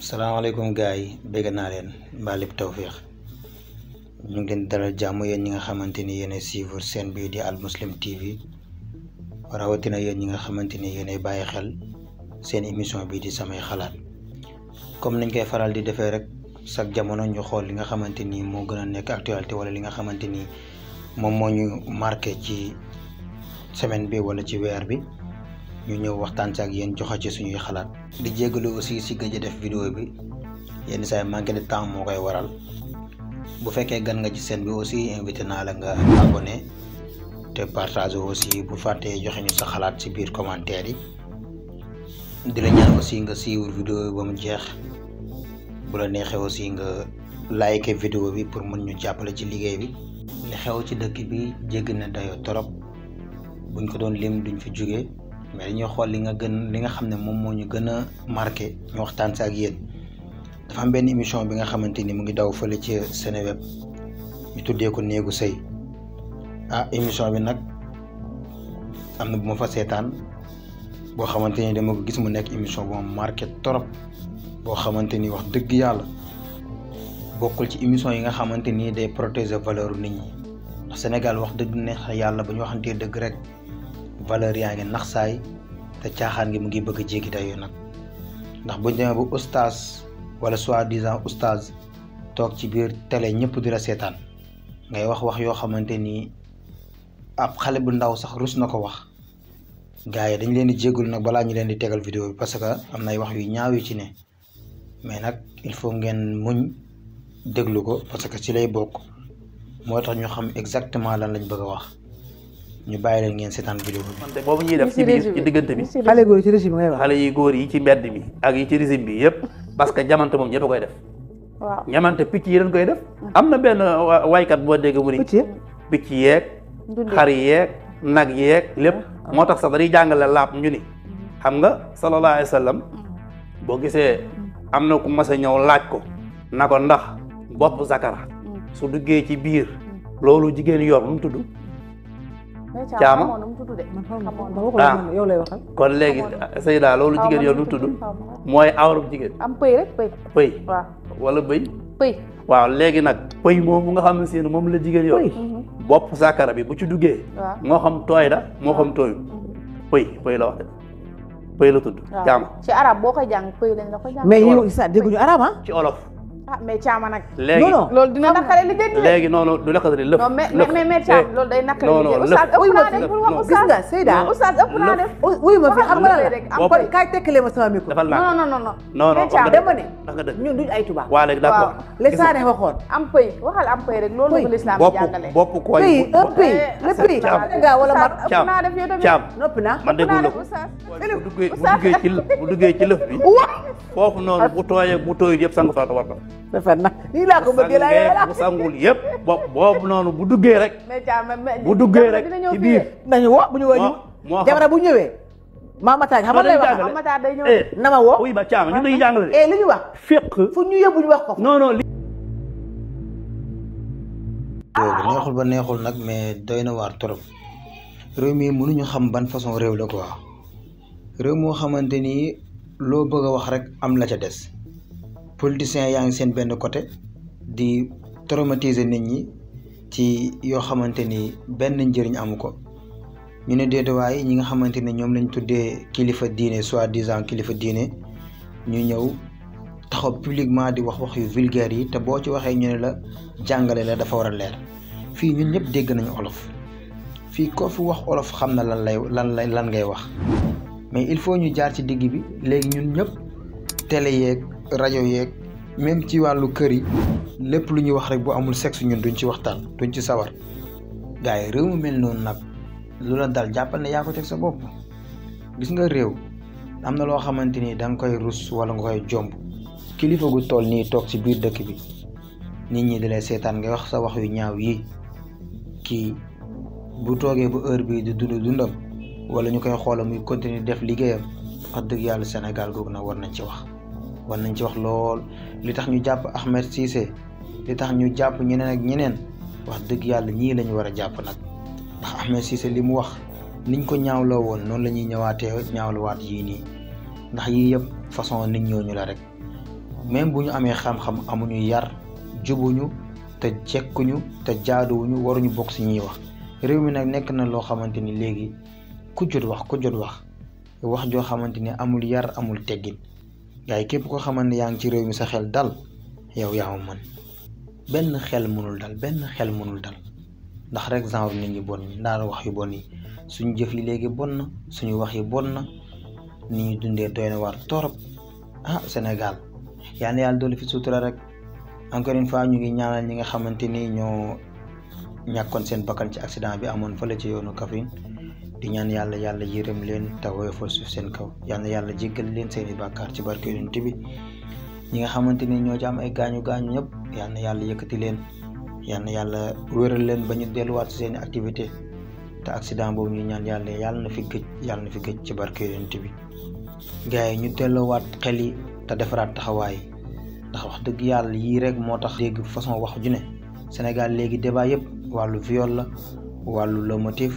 salaamaaleykum gars yi bégg naa leen mbaa lépp tawféex ñu ngi leen dalal jàmm yéen ñi nga xamante ni yéenay suivre seen bii di Al Muslim TV rawatina yéen ñi nga xamante ni yéenay bàyyi xel seen émission bii di samay xalaat comme niñ koy faral di defee rek chaque jamono ñu xool li nga xamante ni moo gën a nekk actualité wala li nga xamante ni moom moo ñu marqué ci semaine bi wala ci weer bi ñu ñëw waxtaan ci ak yéen joxe ci suñuy xalaat. di jégalu aussi si gëj a def vidéo bi yenn saa yi manqué de temps moo koy waral bu fekkee gan nga ci seen bi aussi invité naa la nga abonné te partage aussi bu fàttee joxe ñu sa xalaat si biir commentaire yi di la ñaan aussi nga suivre vidéo bi ba mu jeex bu la neexee aussi nga like vidéo bi pour mën ñu jàppale ci liggéey bi. li xew ci dëkk bi jégg na dayoo torop buñ ko doon lim duñ fi jógee. mais dañuy xool li nga xam ne moom moo ñu gën a marqué ñu waxtaan si ak yéen dafa am benn émission bi nga xamante ni mu ngi daw fële ci Seneweb ñu tuddee ko néegu sëy émission bi nag am na bu ma fa seetaan boo xamante ni dama ko gis mu nekk émission bu ma marqué trop boo xamante ni wax dëgg yàlla bokkul ci émission yi nga xamante ni day protéger valeur nit ñi ndax Sénégal wax dëgg neex yàlla ba ñu waxantee dëgg rek. valeur yaa ngi nax saay te caaxaan gi mu ngi bëgg a jéggi dayoo nag ndax buñ demee ba oustaz wala soi-disant oustaz toog ci biir télé ñëpp di la seetaan ngay wax yoo xamante ni ab xale bu ndaw sax rus na ko wax gars yi dañ leen di jégalu nag balaa ñu leen di tegal vidéo bi parce que am nay wax yu ñaaw yu ci ne mais nag il faut ngeen muñ déglu ko parce que ci lay bokk moo tax ñu xam exactement lan lañ bëgg a wax. ñu bàyyi leen ngeen seetaan vidéo bi. man de boobu ñuy def ci biir ci diggante bi. xale góor yi ci régime ngay wax. xale yi góor yi ci mbedd mi ak yi ci régime bi yëpp parce que jamante moom ñëpp a koy def. waaw ñamante picc yi dañ koy def. am na benn waykat boo dégg mu ni. picc yeeg. xar yeeg nag yeeg lépp. moo tax sax dañuy jàngale laab ñu ni. xam nga sallallahu alayhi wa sallam boo gisee am na ku mas a ñëw laaj ko na ko ndax bopp zakara su duggee ci biir loolu jigéen yor lu mu tudd. caama yow lay waxal. kon léegi Seyda loolu jigéen yow lu tudd mooy awrub jigéen. am pëy rek pëy. waaw wala bëy. pëy. waaw léegi nag pëy moomu nga xam ne si moom la jigéen yor. bopp sakara bi bu ci duggee. moo xam tooy da moo xam tooyu. pëy la wax de pëy la tudd. caama ci arab boo koy jàng pëy lañ la koy jàng. mais yow sa dégguñu arab ci olof. mais caama nag. léegi loolu dina nakare li jënd. léegi noonu du nakare lëf. non mais caam loolu day nakare li jënd. oustaz ëpp naa def pour wax gis nga Seyda oustaz ëpp naa def. wuyu ma fi xam nga la rek am koy kaay tekkalee ma sama micro. defal naa non dama ne da nga dëgg ñun duñ ay tubaab. waa léegi d'accord les saane waxoon am pëy waxal am pëy rek loolu la l'islam jàngale. bopp koy pays un pays le prix nga wala mat ëpp naa def yow tamit. caam noppi naa man déglu la ko bu duggee ci lëf bi foofu noonu bu tooyee bu tooyul yëpp sang farata war na. rafet na nii laa ko bëggee laa bu sangul yëpp boobu noonu bu duggee rek. bu duggee rek ci biir. nañu woo bu ñu woo ñu. Jamra bu ñëwee. Mama Taaj xam nga lay wax Mama Taaj day ñëw. na ma woo. oui ba caama ñun dañuy jàngale de. li ñu wax. fiq fu ñu yóbbu ñu wax ko. non neexul ba neexul nag mais doy na waar trop réew mi mënuñu xam ban façon réew la quoi réew moo xamante ni loo bëgg a wax rek am la ca des. politiciens yaa ngi seen benn côté di traumatiser nit ñi ci yoo xamante ni benn njëriñ amu ko ñu ne déetuwaay ñi nga xamante ne ñoom lañ tuddee kilifa diine soi-disant kilifa diine ñu ñëw taxaw publiquement di wax yu vulgaire yi te boo ci waxee ñu ne la jàngale la dafa war a leer fii ñun ñëpp dégg nañu olof fii koo fi wax olof xam na lan ngay wax mais il faut ñu jaar ci digg bi léegi ñun ñëpp télé yeeg rajo yeeg même ci wàllu kër yi lépp lu ñuy wax rek bu amul sexe ñun duñ ci waxtaan duñ ci sawar gars yi réew mu mel noonu nag lu la dal jàppal ne yaa ko teg sa bopp gis nga réew am na loo xamante ni da nga koy rus wala nga koy jomb kilifa gu toll nii toog ci biir dëkk bi nit ñi di lay seetaan ngay wax sa wax yu ñaaw yi kii bu toogee ba heure bii di dundam wala ñu koy xoola muy continuer def liggéeyam wax dëgg yàlla Sénégal googu nag war nañ ci wax lool li tax ñu jàpp Ahmed Cissé li tax ñu jàpp ñeneen ak ñeneen wax dëgg yàlla ñii lañu war a jàpp nag ndax Ahmed Cissé li mu wax niñ ko ñaawloo woon noonu la ñuy ñëwaatee ñaawluwaat yii nii ndax yii yëpp façon nit ñooñu la rek même bu ñu amee xam-xam amuñu yar jubuñu te jekkuñu te jaaduwuñu waruñu bokk si ñuy wax réew mi nag nekk na loo xamante ni léegi ku jot wax joo xamante ni amul yar amul teggin gars yi képp ko xamante ne yaa ngi ci réew mi sa xel dal yow yaa ma mën benn xel mënul dal ndax rek genre nit ñi bon ndaara wax yu bon yi suñu jëf yi léegi bon na suñu wax yi bon na ni ñu dundee doy na waar torop Sénégal yal na yàlla dolli fi sutura rek encore une fois ñu ngi ñaanal ñi nga xamante ni ñoo ñàkkoon seen bakkan ci accident bi amoon fële ci yoonu Kaffrine di ñaan yàlla yërëm leen te woyofal suuf seen kaw yal na yàlla jéggal leen seeni bàkkaar ci barke Yonent bi ñi nga xamante ni ñoo ci am ay gaañu ñëpp yal na yàlla yëkkati leen yal na yàlla wéral leen ba ñu delluwaat ci seeni activité te accident boobu ñu ñaan yàlla na fi gëj ci barke Yonent bi gars yi ñu delloowaat xel yi te defaraat taxawaay ndax wax dëgg yàlla yii rek moo tax dégg façon wax ju ne Sénégal léegi débat yëpp wàllu viol la wàllu lomotif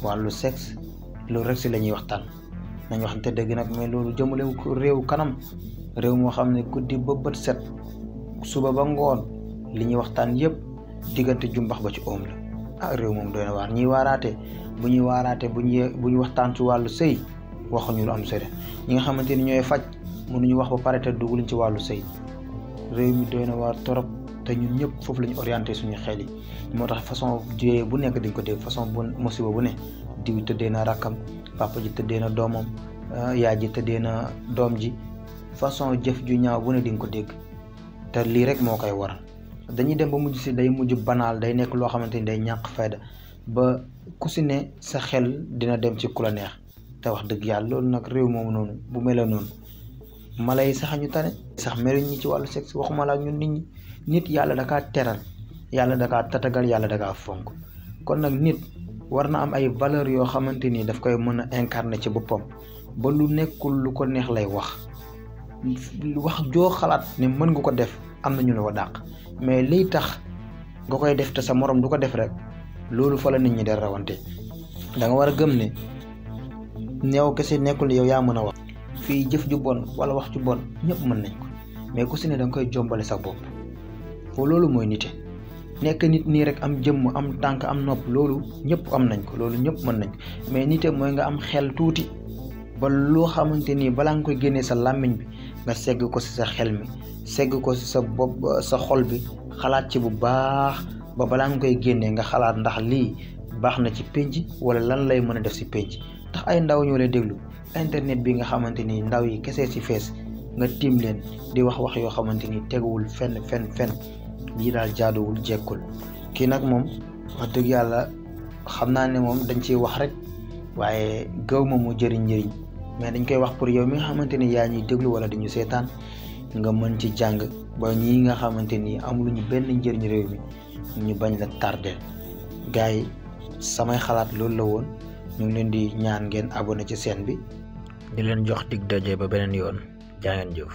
wàllu sexe loolu rek si la ñuy waxtaan nañ waxante dëgg nag mais loolu jëmale ko réew kanam réew moo xam ne guddi ba bët set suba ba ngoon li ñuy waxtaan yëpp diggante jumbax ba ci oom la réew moom doy na waar ñiy waaraate bu ñu waxtaan ci wàllu sëy waxuñu lu am solo ñi nga xamante ni ñooy faj mënuñu wax ba pare te duguluñ ci wàllu sëy réew mi doy na waar torop te ñun ñëpp foofu la ñu orienté suñu xel yi moo tax façon jiyee bu nekk dañ ko dégg façon bu musiba bu ne diw tëddee na rakkam papa ji tëddee na doomam yaay ji tëddee na doom ji façon jëf ju ñaaw bu ne di nga ko dégg te lii rek moo koy waral dañuy dem ba mujj si day mujj banaal day nekk loo xamante ni day ñàkk fayda ba ku si ne sa xel dina dem ci ku la neex te wax dëgg yàlla loolu nag réew moomu noonu bu mel noonu mala yi sax ñu tane sax meluñ ñi ci wàllu sexe waxuma la ak ñun nit ñi nit yàlla da kaa teral yàlla da kaa tatagal yàlla da kaa fonk kon nag nit war na am ay valeur yoo xamante ni daf koy mën a incarner ci boppam ba lu nekkul lu ko neex lay wax joo xalaat ne mën nga ko def am na ñu la ko dàq mais liy tax nga koy def te sa morom du ko def rek loolu fa la nit ñi da rawante da nga war a gëm ne neew kese nekkul yow yaa mën a wax fii jëf ju bon wala wax ju bon ñëpp mën nañ ko mais ku si ne da nga koy jombale sa bopp foo loolu mooy nite nekk nit nii rek am jëmm am tànk am nopp loolu ñëpp am nañ ko loolu ñëpp mën nañ ko mais nite mooy nga am xel tuuti ba loo xamante ni balaa nga koy génnee sa làmmiñ bi nga segg ko si sa xel mi segg ko si sa bopp sa xol bi xalaat ci bu baax ba balaa nga koy génnee nga xalaat ndax lii baax na ci pénc wala lan lay mën a def si pénc ndax ay ndaw ñoo lay déglu internet bi nga xamante ni ndaw yi kese si fees nga tiim leen di wax yoo xamante ni teguwul fenn lii daal jaaduwul jekkul kii nag moom wax dëgg yàlla xam naa ne moom dañ ciy wax rek waaye gaw ma mu jëriñ mais dañ koy wax pour yow mi nga xamante ni yaa ñuy déglu wala dañu seetaan nga mën ci jàng ba ñii nga xamante ni amuluñu benn njëriñ réew mi ñu bañ la tardeel gars yi samay xalaat loolu la woon ñu ngi leen di ñaan ngeen abonné ci chaîne bi di leen jox dig daje ba beneen yoon jaa ngeen jëf